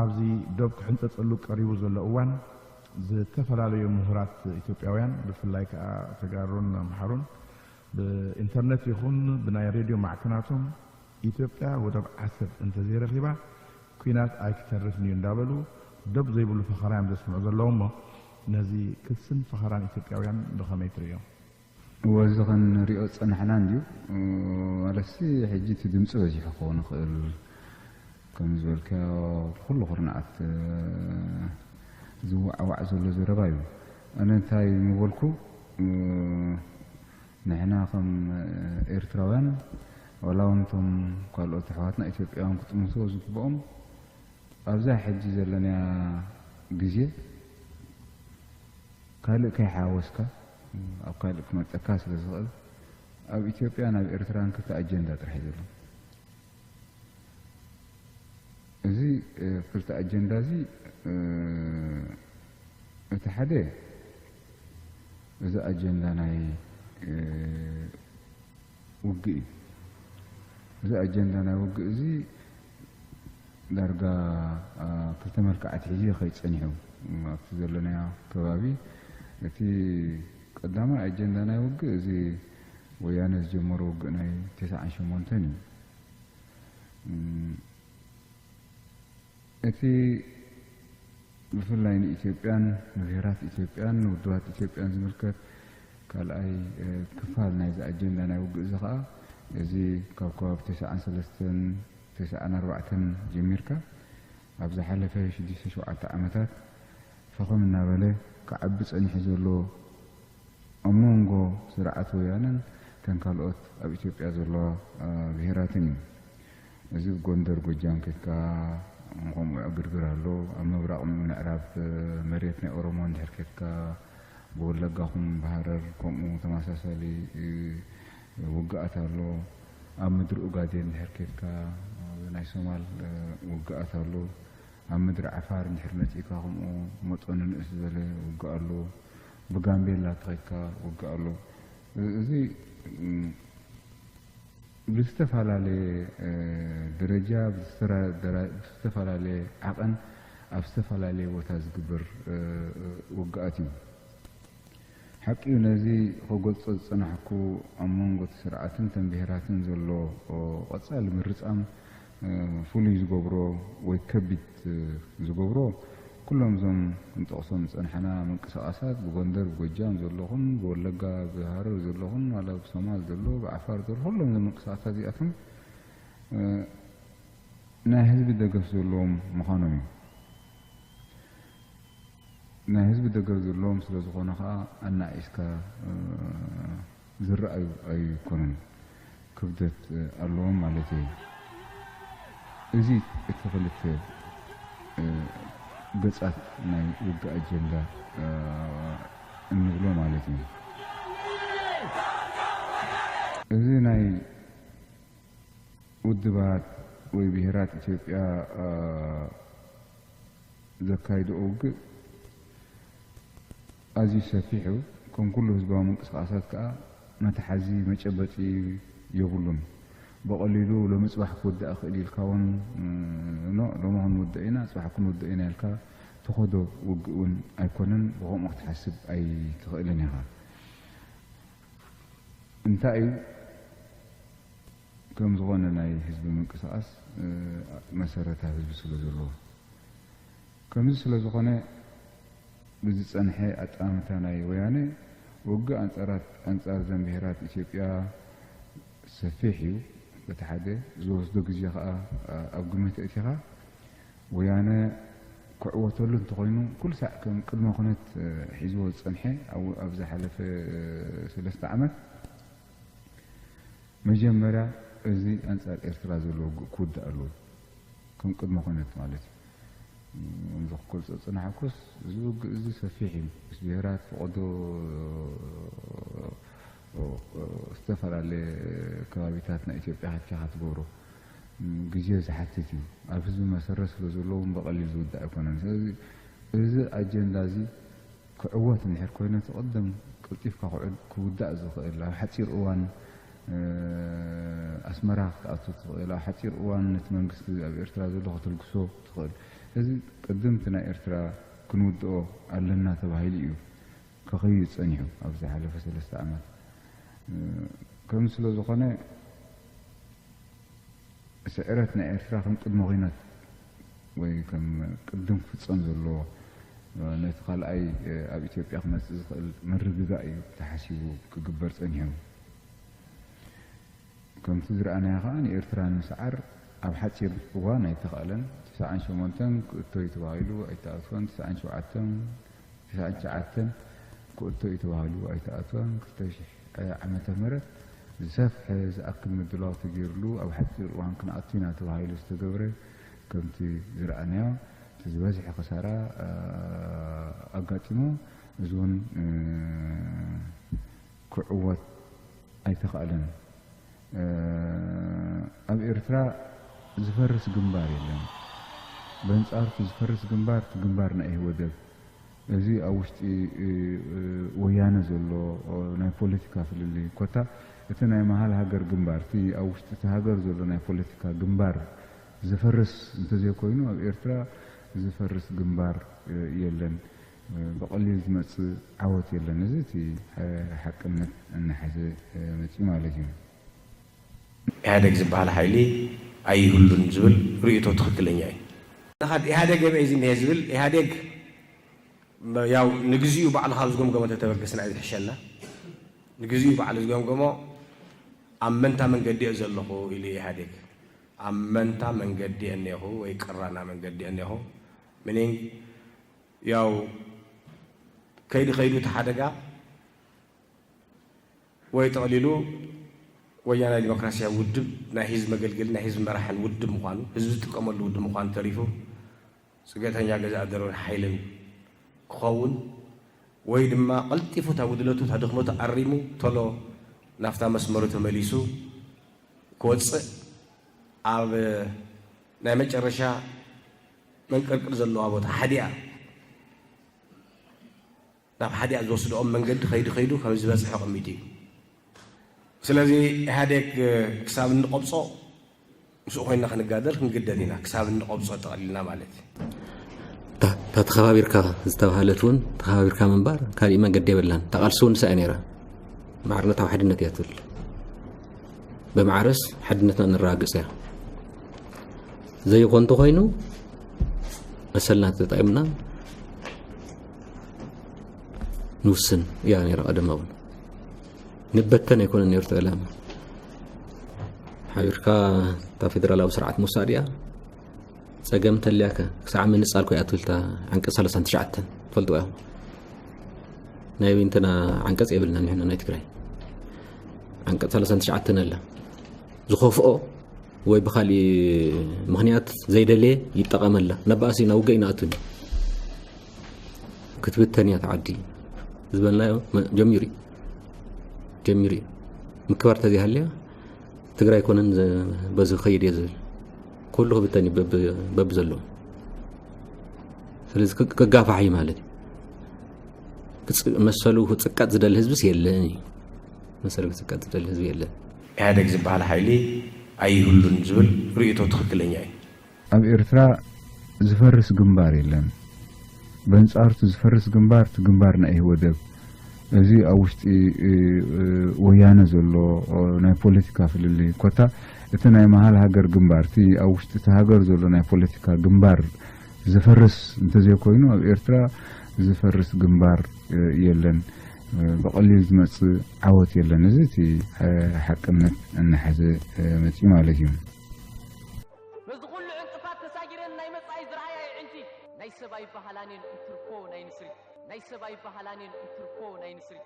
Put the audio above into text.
ኣብዚ ዶብ ክሕንጸጸሉ ቀሪቡ ዘሎ እዋን፣ ዝተፈላለዩ ምሁራት ኢትዮጵያውያን፣ ብፍላይ ከኣ ተጋሩን ኣምሓሩን፣ ብኢንተርነት ይኹን ብናይ ሬድዮ ማዕከናቶም፣ ኢትዮጵያ ወደብ ዓሰብ እንተዘይረኺባ፣ ኲናት ኣይክተርፍን እዩ እንዳበሉ፣ ዶብ ዘይብሉ ፈኸራ እዮም ዘስምዑ ዘለዉ። እሞ ነዚ ክስን ፈኸራን ኢትዮጵያውያን ብኸመይ ትርእዮ? እወ፣ እዚ ክንሪኦ ዝጸናሕና እንድዩ። ማለትሲ፣ ሕጂ እቲ ድምጺ በዚሑ ክኸውን ይኽእል። ከም ዝበልካዮ፣ ኩሉ ኩርናዓት ዝዋዕዋዕ ዘሎ ዘረባ እዩ። ኣነ እንታይ ምበልኩ፣ ንሕና ከም ኤርትራውያን፣ ዋላ እውን እቶም ካልኦት ኣሕዋትና ኢትዮጵያውያን ክጥምትዎ ዝግብኦም፣ ኣብዛ ሕጂ ዘለናያ ግዜ ካልእ ከይሓወስካ፣ ኣብ ካልእ ክመጸካ ስለ ዝኽእል፣ ኣብ ኢትዮጵያን ኣብ ኤርትራን ክልተ ኣጀንዳ ጥራሕ እዩ ዘሎ። እዚ፣ እ፣ ክልተ ኣጀንዳ እዚ፣ እ፣ እቲ ሓደ፣ እዚ ኣጀንዳ ናይ፣ እ፣ ውግእ እዩ። እዚ ኣጀንዳ ናይ ውግእ እዚ ዳርጋ፣ አ፣ ክልተ መልክዓት ሒዙ ይኸይድ ጸኒሑ። ኣብቲ ዘለናዮ ከባቢ፣ እቲ ቀዳማይ ኣጀንዳ ናይ ውግእ፣ እዚ ወያነ ዝጀመሮ ውግእ ናይ ተስዓን ሸሞንተን እዩ። እም፣ እቲ ብፍላይ ንኢትዮጵያን ንብሄራት ኢትዮጵያን ንውድባት ኢትዮጵያን ዝምልከት ካልኣይ፣ እ፣ ክፋል ናይዚ ኣጀንዳ ናይ ውግእ እዚ ኸኣ፣ እዚ ካብ ከባቢ ተስዓን ሰለስተን ተስዓን ኣርባዕተን ጀሚርካ፣ ኣብ ዝሓለፈ ሽዱሽተ ሸውዓተ ዓመታት ፈኸም እናበለ ክዓቢ ጸኒሑ ዘሎ፣ ኣብ መንጎ ስርዓት ወያነን እተን ካልኦት ኣብ ኢትዮጵያ ዘለዋ፣ እ፣ ብሄራትን እዩ። እዚ ጎንደር፣ ጎጃም ኬድካ፣ ከምኡ ዕግርግር ኣሎ። ኣብ ምብራቕ ምዕራብ መሬት ናይ ኦሮሞ እንድሕር ኬድካ፣ ብወለጋ ኹን ብሃረር ከምኡ ተመሳሳሊ፣ እ፣ ውግኣት ኣሎ። ኣብ ምድሪ ኡጋዴን እንድሕር ኬድካ፣ ኣብ ናይ ሶማል፣ እ፣ ውግኣት ኣሎ። ኣብ ምድሪ ዓፋር እንድሕር መጺእካ፣ ከምኡ መጠኑ ንእስ ዝበለ ውግእ ኣሎ። ብጋምቤላ ተኸድካ ውግእ ኣሎ። እ-፣ እዚ፣ እም፣ ብዝተፈላለየ፣ እ፣ ደረጃ፣ ብዝተራ-፣ ደራ-፣ ብዝተፈላለየ ዓቐን ኣብ ዝተፈላለየ ቦታ ዝግበር፣ እ፣ እ፣ ውግኣት እዩ። ሓቂ እዩ፣ ነዚ ክገልጾ ዝጸናሕኩ፣ ኣብ መንጎ እቲ ስርዓትን እተን ብሄራትን ዘሎ፣ ኦ፣ ቀጻሊ ምርጻም፣ እ፣ ፍሉይ ዝገብሮ ወይ ከቢድ፣ እ፣ ዝገብሮ፣ ኩሎም እዞም ክንጠቕሶም ዝጸናሕና ምንቅስቓሳት፣ ብጎንደር፣ ብጎጃም ዘሎ ኹን፣ ብወለጋ፣ ብሃረር ዘሎ ኹን፣ ዋላ ብሶማል ዘሎ፣ ብዓፋር ዘሎ፣ ኩሎም እዞም ምንቅስቓሳት እዚኣቶም፣ እ፣ ናይ ህዝቢ ደገፍ ዘለዎም ምዃኖም እዩ። ናይ ህዝቢ ደገፍ ዘለዎም ስለ ዝኾነ ኸኣ፣ ኣናኢስካ፣ እ፣ ዝረኣዩ ኣይኮኑን። ክብደት፣ እ፣ ኣለዎም ማለት እዩ። እዚ እቲ ክልተ፣ እ፣ ገጻት ናይ ውግእ ኣጀንዳ፣ እ፣ እንብሎ ማለት እዩ። እዚ ናይ ውድባት ወይ ብሄራት ኢትዮጵያ፣ እ፣ ዘካይድኦ ውግእ ኣዝዩ ሰፊሕ እዩ። ከም ኩሉ ህዝባዊ ምንቅስቓሳት ከኣ መትሓዚ፣ መጨበጢ የብሉን። ብቐሊሉ ሎሚ ጽባሕ ክውዳእ ይኽእል ኢልካ እውን፣ እ፣ ኖ፣ ሎሚ ክንውድእ ኢና፣ ጽባሕ ክንውድእ ኢና ኢልካ ትኸዶ ውግእ እውን ኣይኮነን። ብኸምኡ ክትሓስብ ኣይትኽእልን ኢኻ። እንታይ እዩ? ከም ዝኾነ ናይ ህዝቢ ምንቅስቓስ፣ እ፣ መሰረታዊ ህዝቢ ስለ ዘለዎ። ከምዚ ስለ ዝኾነ፣ ብዝጸንሐ ኣጠማምታ ናይ ወያነ፣ ውግእ ኣንጻራት-፣ ኣንጻር እዘን ብሄራት ኢትዮጵያ ሰፊሕ እዩ። በቲ ሓደ ዝወስዶ ግዜ ኸኣ፣ ኣ-፣ ኣብ ግምት ኣእቲኻ፣ ወያነ ክዕወተሉ እንተኾይኑ፣ ኩሉ ሳዕ ከም ቅድመ ኩነት፣ እ፣ ሒዝዎ ዝጸንሐ፣ ኣብ-፣ ኣብ ዝሓለፈ፣ እ፣ ሰለስተ ዓመት፣ መጀመርያ እዚ ኣንጻር ኤርትራ ዘሎ ውግእ ክውዳእ ኣለዎ፣ ከም ቅድመ ኩነት ማለት እዩ። እም፣ እዚ ክገልጾ ዝጸናሕኩስ፣ እዚ ውግእ እዚ ሰፊሕ እዩ። ምስ ብሄራት፣ ፈቐዶ ዝተፈላለየ ከባቢታት ናይ ኢትዮጵያ ከድካ ኢኻ ትገብሮ። እም፣ ግዜ ዝሓትት እዩ። ኣብ ህዝቢ መሰረት ስለ ዘለዎ እውን ብቐሊል ዝውዳእ ኣይኮነን። ስለዚ እዚ ኣጀንዳ እዚ ክዕወት እንድሕር ኮይኑ፣ እቲ ቅድም ቀልጢፍካ ክውዳእ ዝኽእል፣ ኣብ ሓጺር እዋን፣ እ፣ ኣስመራ ክትኣቱ ትኽእል፣ ኣብ ሓጺር እዋን ነቲ መንግስቲ ኣብ ኤርትራ ዘሎ ክትልግሶ ትኽእል። እዚ ቅድምቲ ናይ ኤርትራ ክንውድኦ ኣለና ተባሂሉ እዩ ክኸይድ ጸኒሑ። ኣብ ዝሓለፈ ሰለስተ ዓመት ከም ስለ ዝኾነ ስዕረት ናይ ኤርትራ ከም ቅድመ ኩነት ወይ ከም ቅድም ክፍጸም ዘለዎ ነቲ ካልኣይ ኣብ ኢትዮጵያ ክመጽእ ዝኽእል ምርግጋእ እዩ ተሓሲቡ ክግበር ጸኒሑ። ከምቲ ዝረኣናዮ ከኣ ንኤርትራ ንምስዓር ኣብ ሓጺር እዋን ኣይተኻእለን። ትስዓን ሸሞንተን ክእቶ እዩ ተባሂሉ ኣይተኣትወን። ትስዓን ሸውዓተን ትስዓን ትሽዓተን ክእቶ እዩ ተባሂሉ ኣይተኣትወን። ክልተ ሽሕ ዓመተ ምህረት ዝሰፍሐ ዝኣክል ምድላው ተገይርሉ ኣብ ሓጺር እዋን ክንኣቱ ኢና ተባሂሉ ዝተገብረ ከምቲ ዝረኣናዮ እቲ ዝበዝሐ ክሳራ ኣጋጢሙ። እዚ እውን ክዕወት ኣይተኻእለን። ኣብ ኤርትራ ዝፈርስ ግንባር የለን። በንጻሩ እቲ ዝፈርስ ግንባር እቲ ግንባር ናይ ኢህወደግ እዚ ኣብ ውሽጢ ወያነ ዘሎ ናይ ፖለቲካ ፍልልይ ኮታ እቲ ናይ መሃል ሃገር ግንባር እቲ ኣብ ውሽጢ እቲ ሃገር ዘሎ ናይ ፖለቲካ ግንባር ዝፈርስ እንተዘይኮይኑ ኣብ ኤርትራ ዝፈርስ ግንባር የለን። ብቐሊል ዝመጽእ ዓወት የለን። እዚ እቲ ሓቅነት እናሓዘ መጺኡ ማለት እዩ። ኢህኣዴግ ዝበሃል ሓይሊ ኣይህሉን ዝብል ርእይቶ ትኽክለኛ እዩ። ኢህኣዴግ ኣበይ ዝኒሀ ዝብል ኢህኣዴግ ያው ንግዚኡ ባዕሉ ካብ ዝገምገሞ ተተበገስና እዩ ዝሕሸና። ንግዚኡ ባዕሉ ዝገምገሞ ኣብ መንታ መንገዲ እየ ዘለኹ ኢሉ ኢህኣዴግ ኣብ መንታ መንገዲ እየ እኒአኹ ወይ ቅራና መንገዲ እየ እኒአኹ meaning ያው ከይዱ ከይዱ እቲ ሓደጋ ወይ ጠቕሊሉ ወያናይ ዲሞክራሲያዊ ውድብ ናይ ህዝቢ መገልገሊ ናይ ህዝቢ መራሕን ውድብ ምዃኑ ህዝቢ ዝጥቀመሉ ውድብ ምዃኑ ተሪፉ ፅግዕተኛ ገዛእ ደሮን ሓይልን ክኸውን ወይ ድማ ቀልጢፉ እታ ጉድለቱ እታ ድኽመቱ ኣሪሙ ቶሎ ናፍታ መስመሩ ተመሊሱ ክወፅእ ኣብ ናይ መጨረሻ መንቀርቅር ዘለዋ ቦታ ሓዲኣ ናብ ሓዲኣ ዝወስድኦም መንገዲ ከይዱ ከይዱ ከም ዝበፅሑ ቅሚት እዩ። ስለዚ ኢህኣዴግ ክሳብ እንቆብፆ ምስኡ ኮይና ክንጋደል ክንግደድ ኢና። ክሳብ እንቆብፆ ጠቕሊልና ማለት እዩ። እታ ተኸባቢርካ ዝተባህለት እውን ተኸባቢርካ ምንባር ካሊእ መንገዲ የብላን። እታ ቃልሲ እውን ንሳ እያ ነይራ። ማዕርነታዊ ሓድነት እያ ትብል። ብማዕረስ ሓድነትና ነረጋግፅ እያ። ዘይኾን እንተኾይኑ መሰልና ተጠቒምና ንውስን እያ ነይራ። ቀደም እውን ንበተን ኣይኮነን ነይሩ እቲ ዕላማ። ሓቢርካ እታ ፌደራላዊ ስርዓት ምውሳድ እያ። ፀገም እንተልያከ ክሳዕ ምንፃል ኮይ ኣትብል እታ ዓንቀፅ ሰላሳን ትሽዓተን ትፈልጥዋ ኢኹም። ናይ እንትና ዓንቀፅ የብልና ንሕና ናይ ትግራይ ዓንቀፅ ሰላሳን ትሽዓተን ኣላ ዝኸፍኦ ወይ ብካሊእ ምክንያት ዘይደለየ ይጠቐመላ። ነባእሲ ናብ ውግእ ይንኣቱን ክትብተን እያ ተዓዲ ዝበልናዮ ጀሚሩ እዩ ጀሚሩ እዩ ምክባር ተዘይሃልያ ትግራይ ኮነን በዚ ክኸይድ እየ ዝብል ኩሉ ክብተን እዩ በቢ ዘለዎ ስለዚ ክጋፋሕ እዩ ማለት እዩ መሰሉ ክፅቀጥ ዝደሊ ህዝብስ የለን እዩ መሰሉ ክፅቀጥ ዝደሊ ህዝቢ የለን ኢህኣደግ ዝበሃል ሓይሊ ኣይህሉን ዝብል ርእይቶ ትኽክለኛ እዩ ኣብ ኤርትራ ዝፈርስ ግንባር የለን በንጻሩ እቲ ዝፈርስ ግንባር እቲ ግንባር ናይ ኢህወደግ እዚ ኣብ ውሽጢ ወያነ ዘሎ ናይ ፖለቲካ ፍልልይ ኮታ እቲ ናይ መሃል ሃገር ግንባር እቲ ኣብ ውሽጢ እቲ ሃገር ዘሎ ናይ ፖለቲካ ግንባር ዝፈርስ እንተዘይኮይኑ ኣብ ኤርትራ ዝፈርስ ግንባር የለን ብቐሊል ዝመፅእ ዓወት የለን እዚ እቲ ሓቅነት እናሓዘ መፅኡ ማለት እዩ በዚ ኩሉ ዕንቅፋት ተሳጊረን ናይ መጻኢ ዝረኣያ የዕንቲ ናይ ሰብ ኣይበሃላንን እንትርፎ ናይ ንስሪ ናይ ሰብ ኣይበሃላንን እንትርፎ ናይ ንስሪ